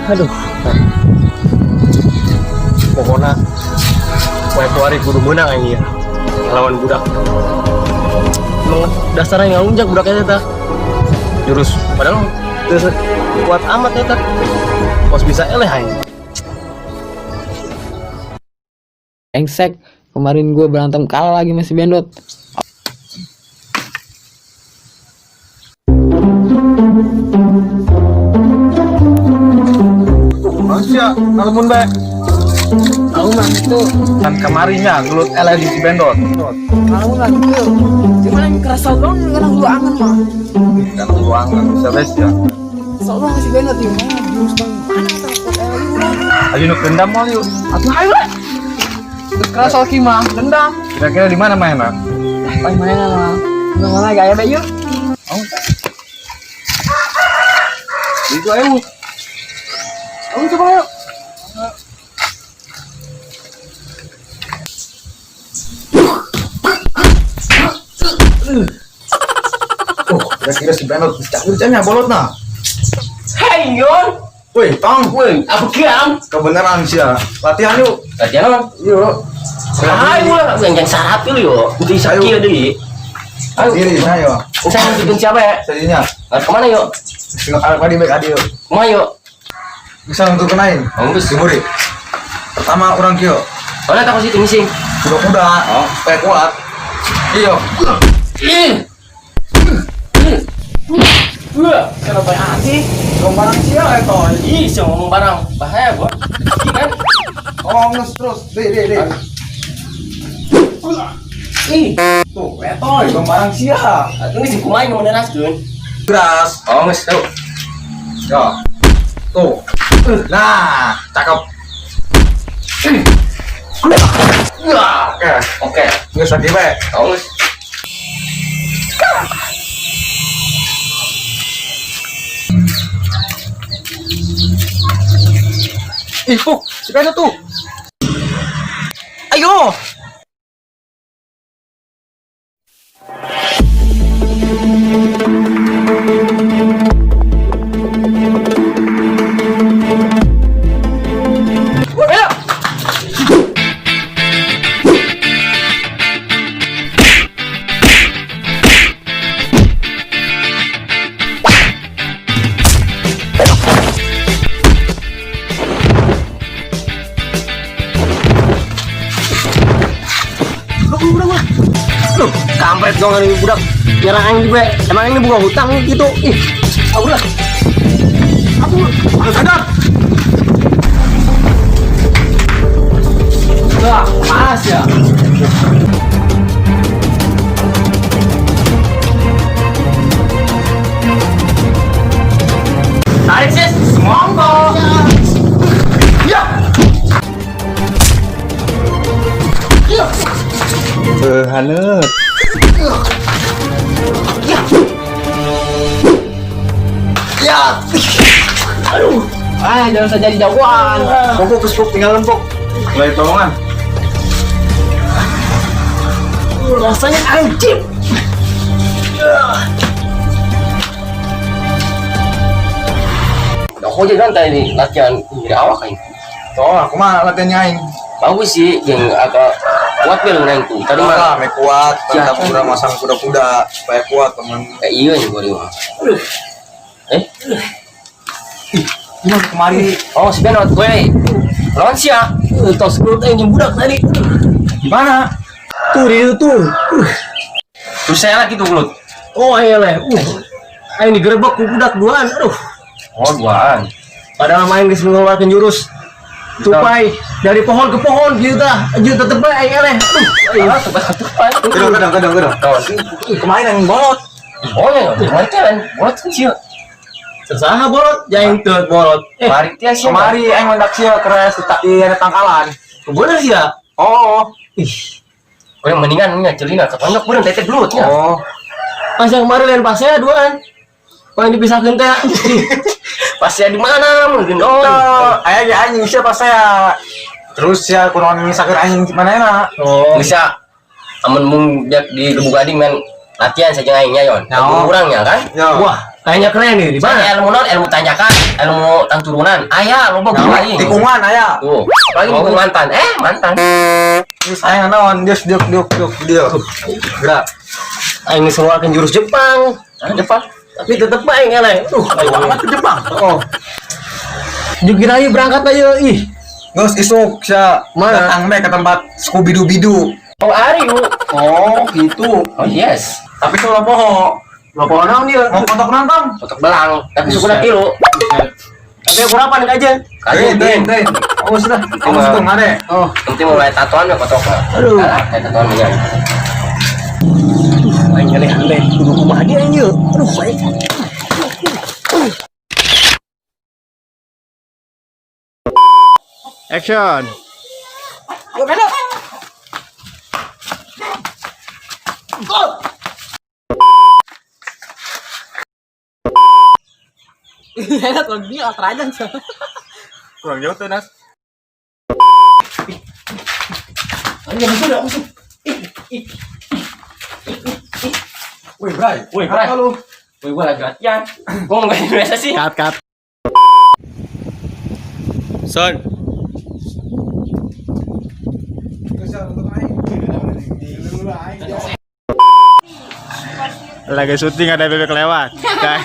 Aduh. Pokoknya poe kuari kudu menang aing ya. Lawan budak. Emang dasarnya ngalunjak budaknya eta. Jurus padahal terus kuat amat eta. Pos bisa eleh aing. Engsek, kemarin gue berantem kalah lagi masih Bendot. Manusia, ngalamun bae. Tahu mah itu, Kan kemarinya gelut eleh di Cibendot. tahu lah gitu. Cuman yang keras dong karena gua angen mah. Kan ruangan bisa bes ya. Kesel dong si Bendot ya. Jurus bang mana takut lagi urang. Ayo nuk dendam mau yuk. Atuh ayo lah. Keras soal mah dendam. Kira-kira di mana mainnya? Paling mana mah. Mana gaya deh yuk. Oh. Itu ayo. Kamu coba yuk. Oh, kira-kira si Bendot bisa kerjanya bolot nah. Hey Yon, Woi, tong. woi, apa kiam? Kebenaran sih ya. Latihan yuk. Latihan apa? Yuk. Ayo lah, yang syarat dulu yo. Untuk Ayo. sakit deui. Ayo, Diri, ayo. saya bikin siapa ya? Jadinya. Nah, kemana yuk? Tengok arah tadi baik adi yuk. Kemana yuk? Bisa untuk kenain. Oh, geus. Dimuri. Pertama orang kio. Oh, tak situ missing. Kuda-kuda. Oh. Supaya kuat. Iyo. Ih. Wah, Kenapa sih? Dong barang sia itu. ih, siapa ngomong barang bahaya gua. Ih, kan? Oh, nges terus. Deh, deh, deh. Ih, Tuh, etoy, dong barang sia. atuh geus kumaha nu meneraskeun. Keras. Oh, geus tuh. Ya. Tuh. Nah, cakep. Wah. Oke. Oke. Nges lagi bae. Oh, geus. Ih, Puk, si Beno tuh. Ayo. Ayo. Loh, kampret dong ini budak. Nyerang aing juga. Emang ini bukan hutang gitu. Ih, aku lah. Aku sadar. Wah, panas ya. Tarik sis, semongko. Ya. Hanet. Ya. Aduh. Ah, jangan saja jadi jagoan. Pokok terus pok tinggalan pok. Mulai tolongan. Rasanya anjing. Aku aja kan tadi latihan dari awal kan. Tuh, aku mah latihannya aing. Bagus sih, yang agak kuat bel neng tuh. Tadi mah Mah, me kuat, Ya. tentang kuda masang kuda-kuda supaya kuat temen. iya nih gua mah. Eh, Gimana kemari? oh si Benot gue. Lawan sia. Tos gelut aing jeung budak tadi. Gimana? Tuh di itu tuh. Terus saya lagi tuh gelut. Oh ayo leh. Aing digerebek ku budak duaan. Aduh. Oh, duaan. Padahal main geus mengeluarkan jurus tupai dari pohon ke pohon gitu tah. Anjir tetep bae aing eleh. Aduh. Ah, tupai tupai. Kedong, kedong, kedong, kedong. Kemarin yang bolot. Oh ya, bolot kan. Bolot kan sih. Saha bolot, jaing teu bolot. Eh, Mari tia sih. Kemari aing mendak sia keras di ada tangkalan. bener sih ya. Oh. Ih. Oh, yang mendingan nya celina ketonjok beureum teh gelutnya. Oh. Pas yang kemarin lain pasnya duaan. Paling dipisahkeun teh. Pasnya di mana mungkin oh. Tuh, aya ge anjing siapa saya. Terus ya kunaon ngisahkeun anjing mana enak. Oh. Bisa amun mung jak di Lubuk Gading men Latihan saja aingnya yon. Ya. Ilmu urangnya kan? Ya. Wah, kayaknya keren nih. Di mana? Ilmu non, ilmu tanjakan, ilmu tangturunan. Aya loba guru aing. Tikungan aya. Tuh, apalagi bukan mantan. Eh, mantan. Terus aing naon geus diuk diuk diuk diuk. Gerak. Aing geus ngeluarkeun jurus Jepang. Ah, Jepang. Tapi tetep aing eleh. Aing Amat ke Jepang. Oh. Juga ayo berangkat ayo ih. Geus isuk sia Mana? datang me ke tempat Scooby Doo Bidu. Oh, are you? Oh, gitu. Oh, yes. Tapi kalau poho, Mau poho naon ieu? mau kotok nonton. Kotok belang, tapi sukuna tilu. Tapi aku rapan aja. Kaget, Teuing, teuing. Oh, sudah. Kamu sudah ada. Oh, Penting mulai tatoan ya kotok. Aduh. Alah, kayak tatoan punya. Aing nyeleh aneh. Kudu kumaha dia aing ieu. Aduh, aing. Action. Yo Bendot. Enak kalau gini aja. Kurang jauh tuh, Nas. Wih, Bray. Wih, Bray. Apa lu? Wih, gua lagi latihan. Gua nggak Indonesia sih. Cut, cut. Son. Lagi syuting ada bebek lewat, guys.